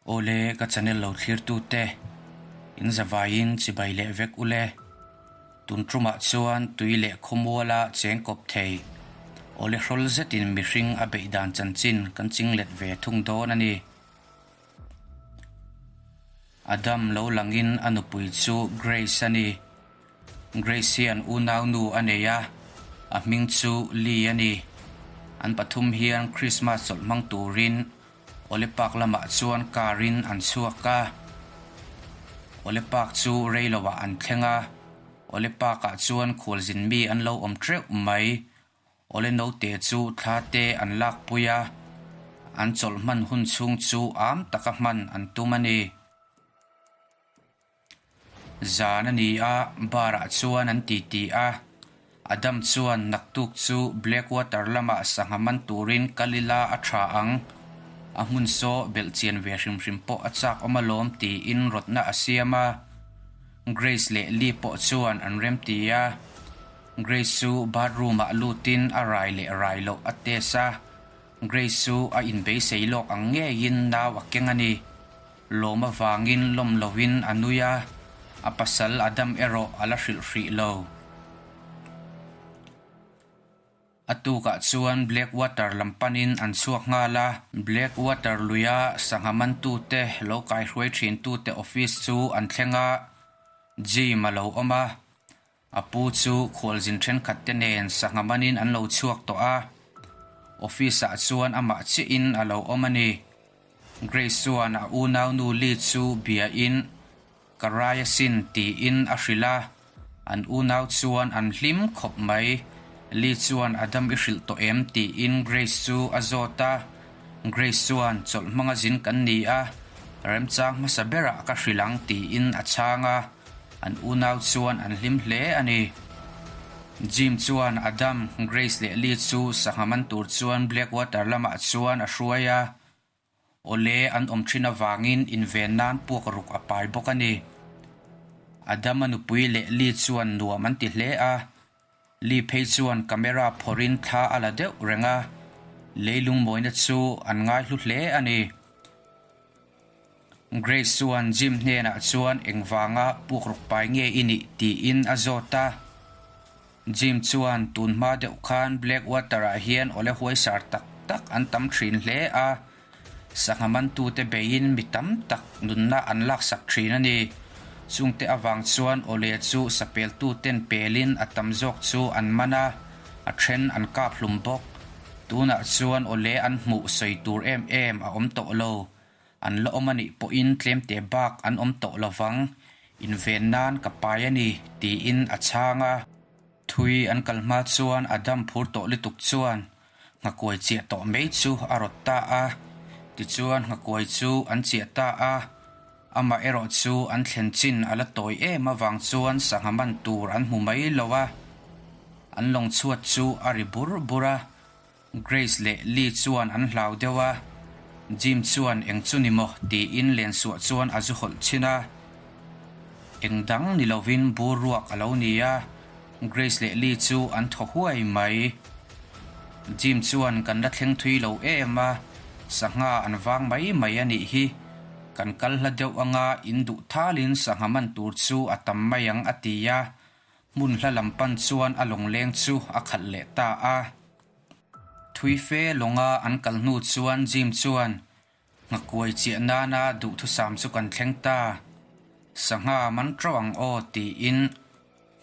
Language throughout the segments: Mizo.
Awle ka channel lo thlir tu te in zavaiin chibai leh vek ule. Tun tumah chuan tui leh khawmuala cheng kawp thei awle hrawl zetin mihring a beih dan chanchin kan ching let ve thung dawn a ni. Adam lo langin a nupui chu Grace a ni. Grace hian unaunu a nei a, a hming chu Lee a ni. An pathum hian Christmas chawlh hmang turin Awle Park lamah chuan car in an chhuak a. Awle Park chu rei lovah an thleng a, Awle Park ah chuan khualzin mi an lo awm teuh mai. Awle naute chu thla te an lakpui a, an chawlh hman hun chhung chu am taka hman an tum a ni. Zan a ni a, bar ah chuan an ti ti a. Adam chuan naktuk chu Blackwater lamah sangha man turin kal ila a tha ang. A hmun saw belh chian ve hrim hrim pawh a chak awm alawm tiin rawtna a siam a. Grace leh Lee pawh chuan an remti a. Grace chu bathroom ah lutin a rai leh rai loh a test a. Grace chu a inbeisei lawk ang ngeiin nau a keng a ni. Lawm avangin lawm loin a nui a, a pasal a dam erawh a la hrilh hrih lo. A tukah chuan Blackwater lam panin an chhuak nghal a, Blackwater luia sangha mantute lo kaihruai thintute office chu an thleng a, Jim a lo awm a, a pu chu khualzin thenkhatte nen sangha manin an lo chhuak tawh a, office ah chuan amah chiahin a lo awm a ni. Grace chuan a unaunu Lee chu biain ka rai asin tiin a hrilh a, an unau chuan an hlim khawp mai. Lee chuan a dam i hrilh tawh em tiin Grace chu a zawt a, Grace chuan chawlh hmanga zin kan ni a, remchang hmasa berah ka hrilh ang tiin a chhang a. An unau chuan an hlim hle a ni. Jim chuan Adam, Grace leh Lee chu sangha man tur chuan Blackwater lamah chuan a hruai a. Awle an awm thin avangin inven nan puak ruk a pai bawk a ni. Adam a nupui leh Lee chuan nuam an ti hle a. Lee phei chuan camera phawrhin thla a la deuh reng a. Leilung mawina chu an ngaihlu hle a ni. Grace chuan Jim hnenah chuan engvanga puakruk pai nge i nih tiin a zawt a. Jim chuan tun hma deuh khan Blackwater-ah hian awle huaisar tak tak an tam thin hle a, sangha mantute beiin mi tam tak nunna an laksak thin a ni. Chungte avang chuan awle chu sapeltuten pelin a tam zawk chu an man a, a then an kap hlum bawk. Tunah chuan awle an hmuh sawi tur em em a awm tawh lo. An la awm a nih pawhin tlemte bak an awm tawh lovang, inven nan ka pai a ni, tiin a chhang a. Thui an kal hma chuan a dam phur tawh lutuk chuan nghakuai chiah tawh mai chu a rawt ta a. Tichuan nghakuai chu an chiah ta a, amah erawh chu an thlen chin a la tawi em avang chuan sangha man tur an hmu mai lo a. An lawng chhuat chu a ri bur bur a. Grace leh Lee chuan an hlau deuh a, Jim chuan eng chu ni maw tiin lensuah chuan a zu hawlh chhin a. Eng dang ni lovin bur ruak a lo ni a, Grace leh Lee chu an thaw huai mai. Jim chuan kan la thleng thui lo em a, sangha an vang mai mai a nih hi. Kan kal hla deuh anga in duh thalin sangha man tur chu a tam mai ang a ti a, Hmun hla lam pan chuan a lawngleng chu a khalh leh ta a. Thui fe lawnga an kal hnu chuan Jim chuan, Nghakuai chiah nana duhthusam chu kan thleng ta. Sangha man tro ang aw tiin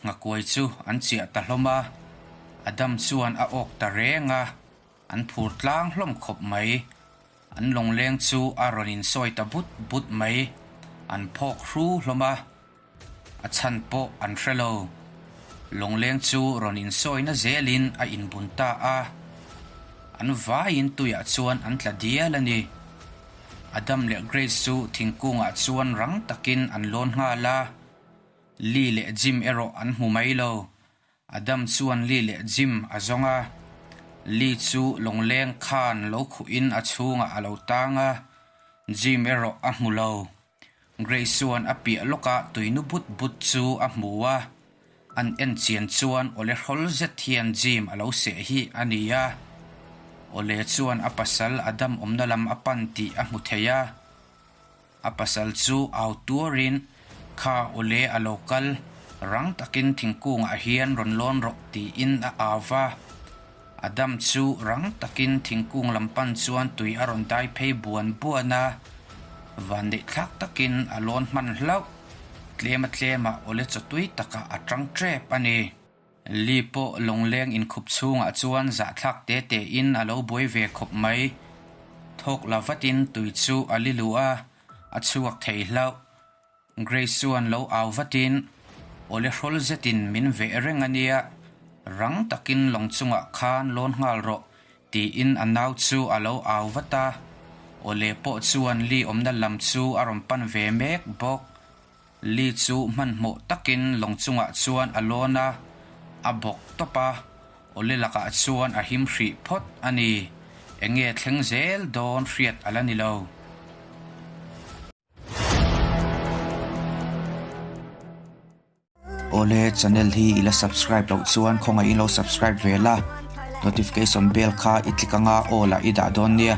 nghakuai chu an chiah ta hlawm a. Adam chuan a awk ta reng a, an phur tlang hlawm khawp mai. An lawngleng chu a rawn insawi ta but but mai. An phawk hru hlawm a. A chhan pawh an hre lo. Lawngleng chu rawn insawina zelin a inbun ta a. An vaiin tuiah chuan an tla dial a ni. Adam leh Grace chu thingkungah chuan rang takin an lawn nghal a. Lee leh Jim erawh an hmu mai lo. Adam chuan Lee leh Jim a zawng a. Lee chu lawngleng khan lo khuhin a chhungah a lo tang a. Jim erawh a hmu lo. Grace chuan a piah lawkah tuinu but but chu a hmu a, an en chian chuan awle hrawl zet hian Jim a lo seh hi a ni a. Awle chuan a pasal a dam awmna lam a pan tih a hmu thei a. a pasal chu au tuarin, Kha awle a lo kal, rang takin thingkungah hian rawn lawn rawh tiin a au va. Adam chu rang takin thingkung lam pan chuan tui a rawn dai phei buan buan a, vanneih thlak takin a lawn hman hlauh. Tlema tlemah awle chaw tui takah a tang tep a ni. Li pawh lawngleng inkhup chhungah chuan zahthlak te tein a lo buai ve khawp mai. Thawk la vatin tui chu a li luh a, a chhuak thei hlauh. Grace chuan lo au vatin, Awle hrawl zetin min veh reng a nia, rang takin lawng chungah khan lawn nghal rawh, tiin a nau chu a lo au vat a. Awle pawh chuan Li awmna lam chu a rawn pan ve mek bawk. Li chu hmanhmawh takin lawng chungah chuan a lawn a, a bawk tawp a, awle lakah chuan a him hrih phawt a ni. Enge thleng zel dawn hriat a la ni lo. Awle channel hi i la subscribe loh chuan khawngaih in lo subscribe ve la, notification bell kha i click anga aw lah i dah dawn nia,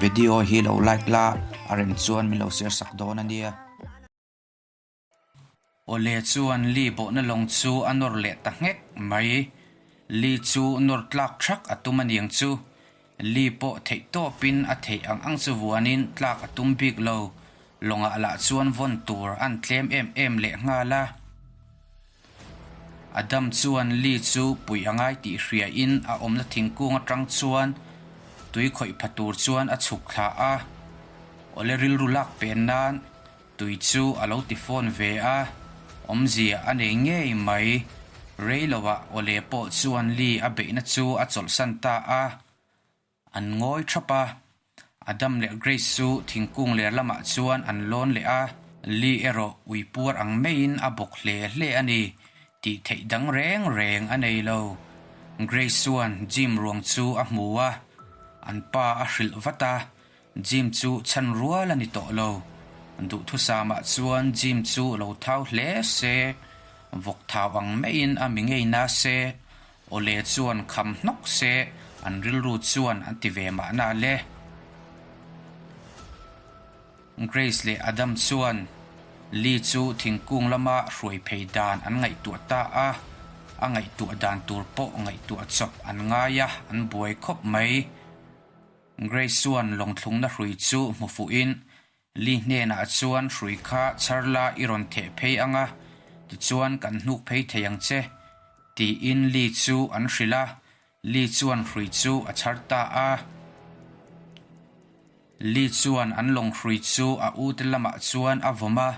video hi lo like la a rem chuan min lo share sak dawn a nia. Awle chuan Li bawhna lawng chu a nawr leh ta nghek mai. Li chu nawr tlak thak a tum aniang chu. Li pawh theih tawpin a theih ang ang chu vuanin tlak a tum bik lo. Lawngah lah chuan vawn tur an tlem em em leh nghal a. Adam chuan Li chu puih a ngai tih hriain a awmna thingkung atang chuan tui khawih pha tur chuan a chhuk thla a. Awle rilru lak pen nan tui chu a lo ti fawn ve a, awmzia a nei ngei mai. Rei loah Awle pawh chuan Li a beihna chu a chawlhsan ta a. An ngawi thap a, Adam leh Grace chu thingkung ler lamah chuan an lawn leh a, Lee erawh ui puar ang maiin a bawk hle hle a ni, tih theih dang reng reng a nei lo. Grace chuan Jim ruang chu a hmu a, an pa a hrilh vat a, Jim chu chhan rual a ni tawh lo. Duhthusamah chuan Jim chu lo thau hle se, vawk thau ang maiin a mi ngei na se, Awle chuan kham hnawk se an rilru chuan an ti ve mahna le. Grace leh Adam chuan Lee chu thingkung lama hruai phei dan an ngaihtuah ta a, a ngaihtuah dan tur pawh ngaihtuah chawp an ngai a, an buai khawp mai. Grace chuan lawngthlungna hrui chu hmu fuhin Li hnenah chuan hrui kha chhar la i rawn theh phei ang a, tichuan kan hnuk phei thei ang che, tiin Li chu an hrilh a, Li chuan hrui chu a chhar ta a. Li chuan an lawng hrui chu a ute lamah chuan a vawm a,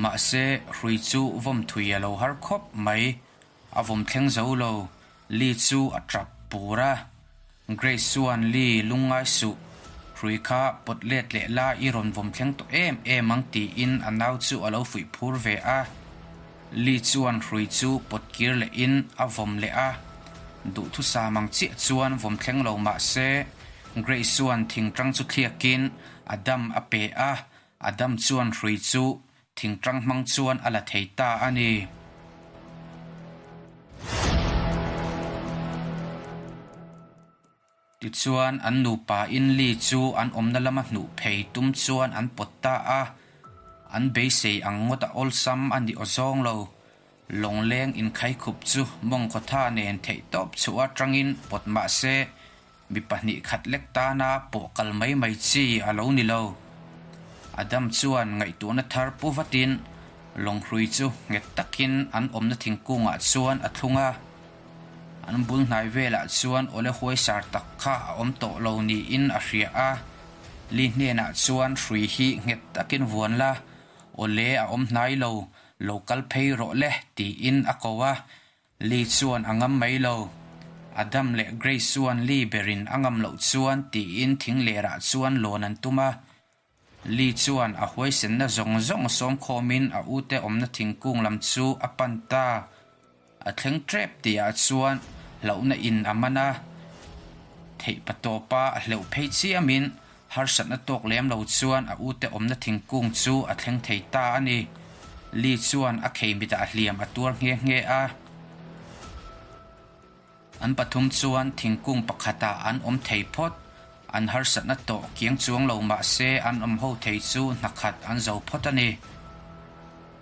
mahse hrui chu vawm thui a lo har khawp mai, A vawm thleng zo lo, Lee chu a tap pur a. Grace chuan Lee lungngai suh, hrui kha pawt let leh la i rawn vawm thleng tawh em em ang tiin a nau chu a lo fuih phur ve a. Lee chuan hrui chu pawt kir lehin a vawm leh a. Duhthusam ang chiah chuan vawm thleng lo mah se, Grace chuan thingtang chu thliakin a dam a pe a, Adam chuan hrui chu Thingtang hmang chuan a la thei ta a ni. Tichuan, an nupa in Li chu an awmna lama hnuh phei tum chuan an pawt ta a. An beisei ang ngawt a awlsam a ni awzawng lo. Lawngleng inkhaikhuph chu mawngkhawtha nen theihtawp chhuah atangin pawt mah se, Mi pahnih khat lek tana pawh kal mai mai chi a lo ni lo. Adam chuan ngaihtuahna thar pu vatin lawnghrui chu nghet takin an awmna thingkungah chuan a thlung a. An bul hnai velah chuan awle huaisar tak kha a awm tawh lo niin a hria a. Li hnenah chuan hrui hi nghet takin vuan la, awle a awm hnai lo, lo kal phei rawh le tiin a ko a. Lee chuan a ngam mai lo. Adam leh Grace chuan Lee berin a ngam loh chuan tiin thing lerah chuan lawn an tum a. Lee chuan a huaisenna zawng zawng sawmkhawmin a ute awmna thingkung lam chu a pan ta. A thleng tep tihah chuan hlauhna in a man a. Theihpa tawpa a hleuh phei chiamin Harsatna tawk lem lo chuan a ute awmna thingkung chu a thleng thei ta a ni. Lee chuan a khei mitah hliam a tuar nghe nghe a. An pathum chuan thingkung pakhatah an awm thei phawt. An harsatna tawh kiang chuang lo mah se an awm ho thei chu hna khat an zo phawt a ni.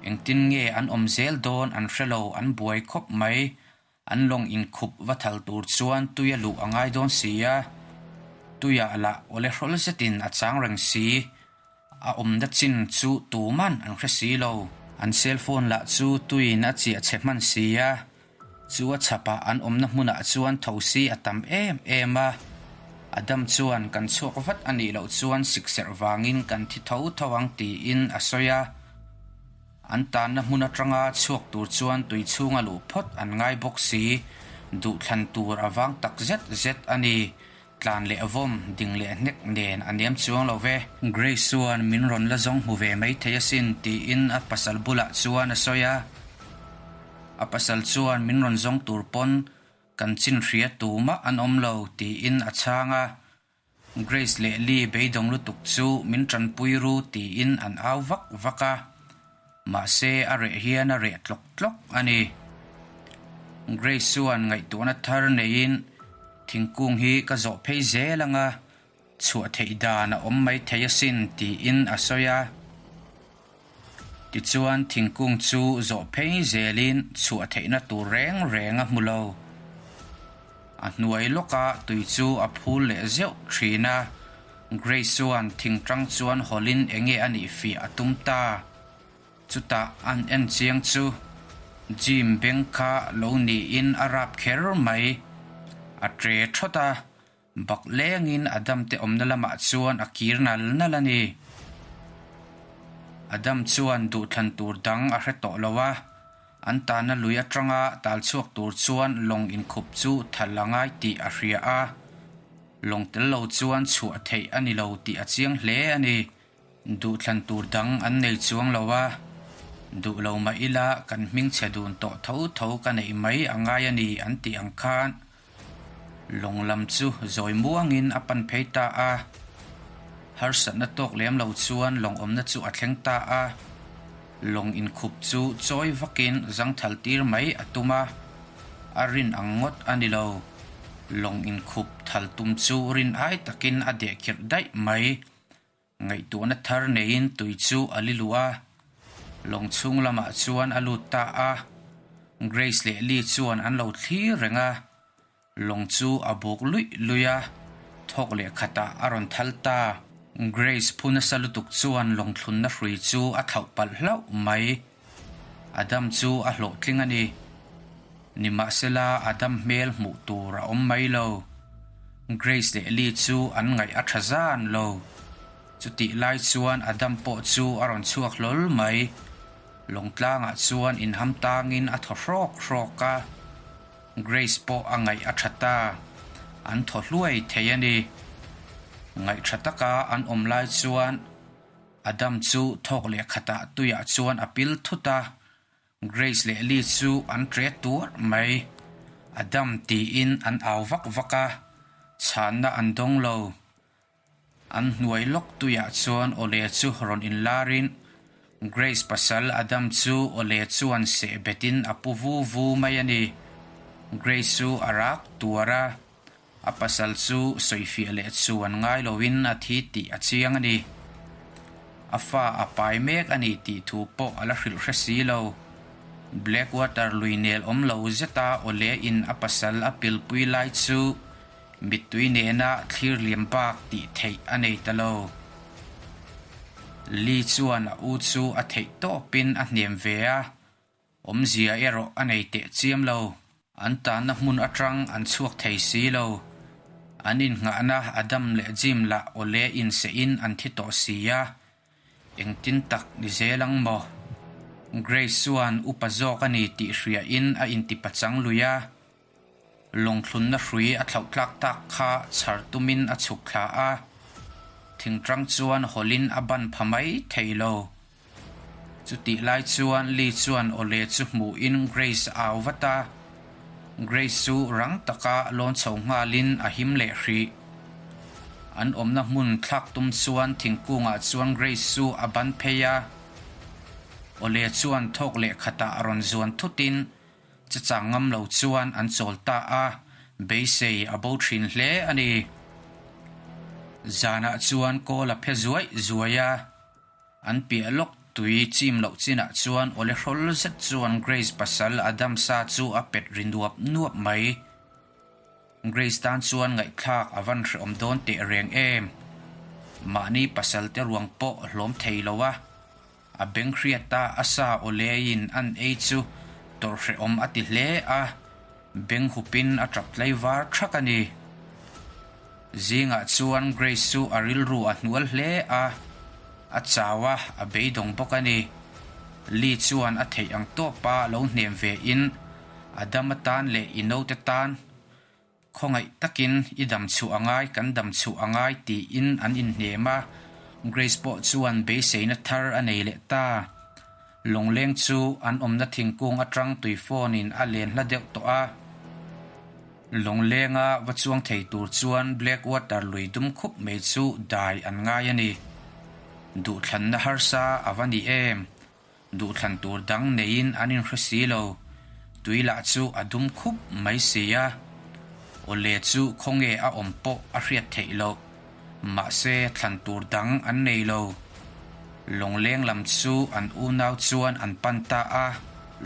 Engtin nge an awm zel dawn an hre lo an buai khawp mai. An lawng inkhup va thal tur chuan tui a luh a ngai dawn si a, tuiah lah awle hrawl zetin a chang reng si. A awmna chin chu tuman an hre si lo. An cell phone lah chu tuiin a chiah chhe hman si a, chu a chhapah an awmna hmunah chuan thosi a tam em em a. Adam chuan kan chhuak vat a nih loh chuan sikserh vangin kan thi tho tho ang tiin a sawi a. An tanna hmun atanga chhuak tur chuan tui chhunga luh phawt an ngai bawk si, duhthlan tur a vang tak zet zet a ni. Tlan leh vawm, ding leh hnek nen a nem chuang lo ve. Grace chuan min rawn la zawng hmu ve mai thei asin tiin a pasal bulah chuan a sawi a. A pasal chuan min rawn zawng tur pawn kan chin hria tumah an awm lo tiin a chhang a. Grace leh Lee beidawng lutuk chu min tanpui ru tiin an au vak vak a. Mahse a reh hian a reh tlawk tlawk a ni. Grace chuan ngaihtuahna thar neiin thingkung hi ka zawh phei zel anga chhuah theih dan a awm mai thei asin tiin a sawi a. Tichuan thingkung chu zawh phei zelin chhuah theihna tur reng reng a hmu lo. A hnuai lawka tui chu a phul leh zeuh thin a, Grace chuan thingtang chuan hawlin enge a nih fiah a tum ta. Chutah an en chiang chu Jim beng kha lo niin a rap kher mai. A tre thawt a, bak lengin Adam te awmna lamah chuan a kir nal nal a ni. Adam chuan duhthlan tur dang a hre tawh lo a, an tahna lui atanga tal chhuak tur chuan lawng inkhup chu thal a ngai tih a hria a. Lawng tel lo chuan chhuah theih a ni lo tih a chiang hle a ni. Duhthlan tur dang an nei chuang lo a, duh lo mah ila kan hmingchhe dun tawh tho tho ka neih mai a ngai a ni an tih ang khan lawng lam chu zawi muangin a pan phei ta a. Harsatna tawk lem lo chuan lawng awmna chu a thleng ta a. Lawng inkhup chu chawi vakin zangthal tir mai a tum a, a rin ang ngawt a ni lo. Lawng inkhup thal tum chu rin ai takin a dehkhirh daih mai. Ngaihtuahna thar neiin tui chu a li luh a, lawng chhung lamah chuan a lut ta a. Grace leh Lee chuan an lo thlir reng a, lawng chu a buk luih luih a, thawk leh khatah a rawn thal ta. Grace phu nasa lutuk chuan lawng thlunna hrui chu a thlauh palh hlauh mai. Adam chu a hlawhtling a ni. Nimahsela Adam hmel hmuh tur a awm mai lo. Grace leh Lee chu an ngaih a tha zan lo. Chutih lai chuan Adam pawh chu a rawn chhuak hlawl mai. Lawngtlangah chuan inham tangin a thaw hrawk hrawk a. Grace pawh a ngaih a tha ta. An thaw hluai thei a ni. Ngaih tha taka an awm lai chuan Adam chu thawk leh khatah tuiah chuan a pil thut a, Grace leh Lee chu an tre tuarh mai. Adam tiin an au vak vak a, chhanna an dawng lo. An hnuai lawk tuiah chuan awle chu rawn inlarin Grace pasal Adam chu awle chuan seh betin a pu vu vu mai a ni. Grace chu a rak tuar a. A pasal chu sawifiah leh chuan ngai loin a thi tih a chiang a ni. A fa a pai mek a ni tih thu pawh a la hrilh hre si lo. Blackwater lui nel awm lo zeta awle in a pasal a pilpui lai chu mittui nena thlir liam bak tih theih a nei ta lo. Lee chuan a u chu a theih tawpin a hnem ve a. Awmzia erawh a nei teh chiam lo. An tanna hmun atang an chhuak thei si lo. An innghahna Adam leh Jim lah awle insehin an thi tawh si a. Engtin tak ni zel ang maw? Grace chuan upa zawk a ni tih hriain a intipachang lui a. Lawngthlunna hrui a thlauh tlak tak kha chhar tumin a chhuk thla a. Thingtang chuan hawlin a ban pha mai thei lo. Chutih lai chuan Lee chuan awle chu hmuhin Grace a au vat a, Grace chu rang taka lawn chho nghalin a him leh hrih. An awmna hmun thlak tum chuan thingkungah chuan Grace chu a ban phei a, awle chuan thawk leh khatah rawn zuan thutin Chachang ngam lo chuan an chawl ta a, beisei a bo thin hle a ni. Zanah chuan kawl a phe zuai zuai a, an piah lawk tui chim loh chinah chuan awle hrawl zet chuan Grace pasal Adamsa chu a pet ri nuap nuap mai. Grace tan chuan ngaihthlak a van hrehawm dawn teh reng em. Mahni pasal te ruang pawh hlawm thei lo a, a beng hriata a sa awleiin an ei chu tawrh hrehawm a ti hle a, beng hupin a tap tlai var thak a ni. Zingah chuan Grace chu a rilru a hnual hle a, a chau a, a beidawng bawk a ni. Lee chuan a theih ang tawpa lo hnem ve in A dam atan leh i naute tan khawngaih takin i dam chhuah a ngai, kan dam chhuah a ngai tiin an inhnem a, Grace pawh chuan beiseina thar a nei leh ta. Lawngleng chu an awmna thingkung atang tui phone in a len hla deuh tawh a. Lawnglenga va chuang thei tur chuan Blackwater lui dum khup mai chu dai an ngai a ni. Duhthlanna harsa a va ni em? Duhthlan tur dang neiin an inhre si lo, tui lah chu a dum khup mai si a. Awle chu khawnge a awm pawh a hriat theih loh, mahse thlan tur dang an nei lo. Lawngleng lam chu an unau chuan an pan ta a,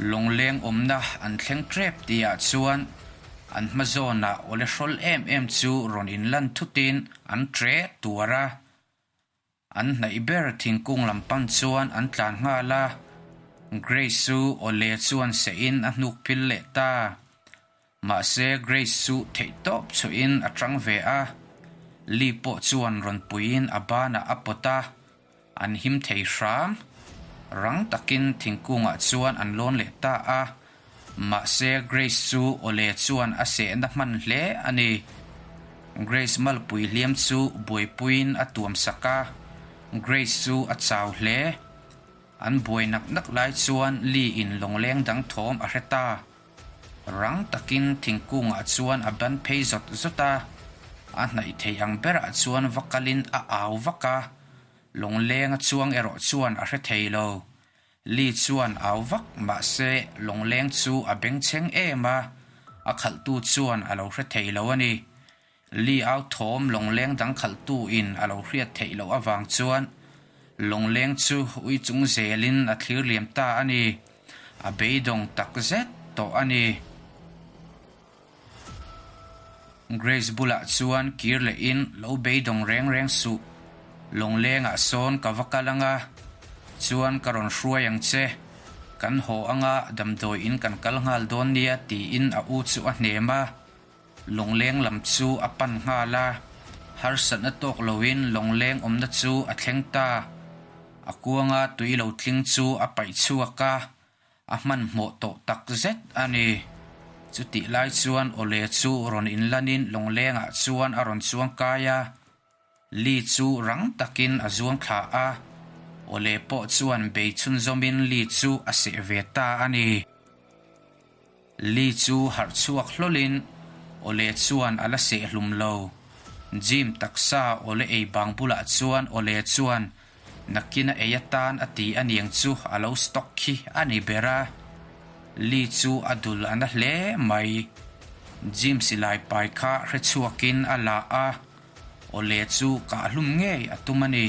lawngleng awmna an thleng tep tihah chuan an hma zawnah awle hrawl em em chu rawn inlan thutin an tre tuar a. An hnaih ber thingkung lam pan chuan an tlan nghal a, Grace chu awle chuan sehin a hnuk phil leh ta. Mahse Grace chu theihtawp chhuahin a tang ve a, Lee pawh chuan rawn puiin a banah a pawt a, an him thei hram. Rang takin thingkungah chuan an lawn leh ta a, Mahse Grace chu awle chuan a sehna hman hle a ni. Grace malpui hliam chu buaipuiin a tuam sak a, Grace chu a chau hle. An buai nak nak lai chuan Lee in lawngleng dang thawm a hre ta. Rang takin thingkungah chuan a ban phei zawt zawt a, a hnaih thei ang berah chuan va kalin a au vak a, lawngleng a chuang erawh chuan a hre thei lo. Lee chuan au vak mahse lawngleng chu a bengchheng em a, a khalhtu chuan a lo hre thei lo a ni. Lee au thawm lawngleng dang khalhtu in a lo hriat theih loh avang chuan lawngleng chu ui chung zelin a thlir liam ta a ni. A beidawng tak zet tawh a ni. Grace bulah chuan kir lehin lo beidawng reng reng suh. Lawnglengah sawn ka va kal anga, chuan ka rawn hruai ang che. Kan haw anga damdawi in kan kal nghal dawn nia tiin a u chu a hnem a. Lawngleng lam chu a pan nghal a, harsatna tawk loin lawngleng awmna chu a thleng ta. A kuanga tui lo tling chu a paih chhuak a, A hmanhmawh tawh tak zet a ni. Chutih lai chuan Awle chu rawn inlanin lawnglengah chuan a rawn chuang kai a. Lee chu rang takin a zuang thla a. Awle pawh chuan bei chhunzawmin Lee chu a seh ve ta a ni. Lee chu harh chhuak hlawlin Awle chuan a la seh hlum lo. Jim taksa Awle ei bang bulah chuan Awle chuan Nakin a ei atan a ti a niang chu a lo stock khi a ni ber a. Lee chu a dul a na hle mai. Jim silai pai kha hre chhuakin a la a, Awle chu kah hlum ngei a tum a ni.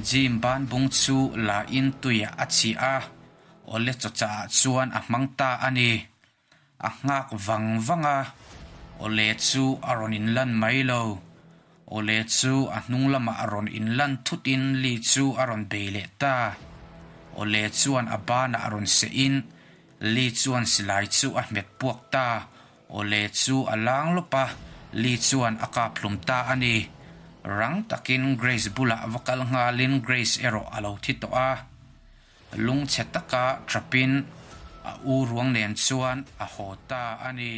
Jim ban bung chu la in tuiah a chhiah a, Awle chawchah ah chuan a hmang ta a ni. A nghak vang vang a, Awle chu a rawn inlan mai lo. Awle chu a hnung lamah a rawn inlan thutin Lee chu a rawn bei leh ta. Awle chuan a banah a rawn sehin Lee chuan silai chu a hmet puak ta. Awle chu a lang lawp a, Lee chuan a kap hlum ta a ni. Rang takin Grace bulah va kal nghalin Grace erawh a lo thi tawh a. Lungchhe taka ṭapin a u ruang nen chuan a haw ta a ni.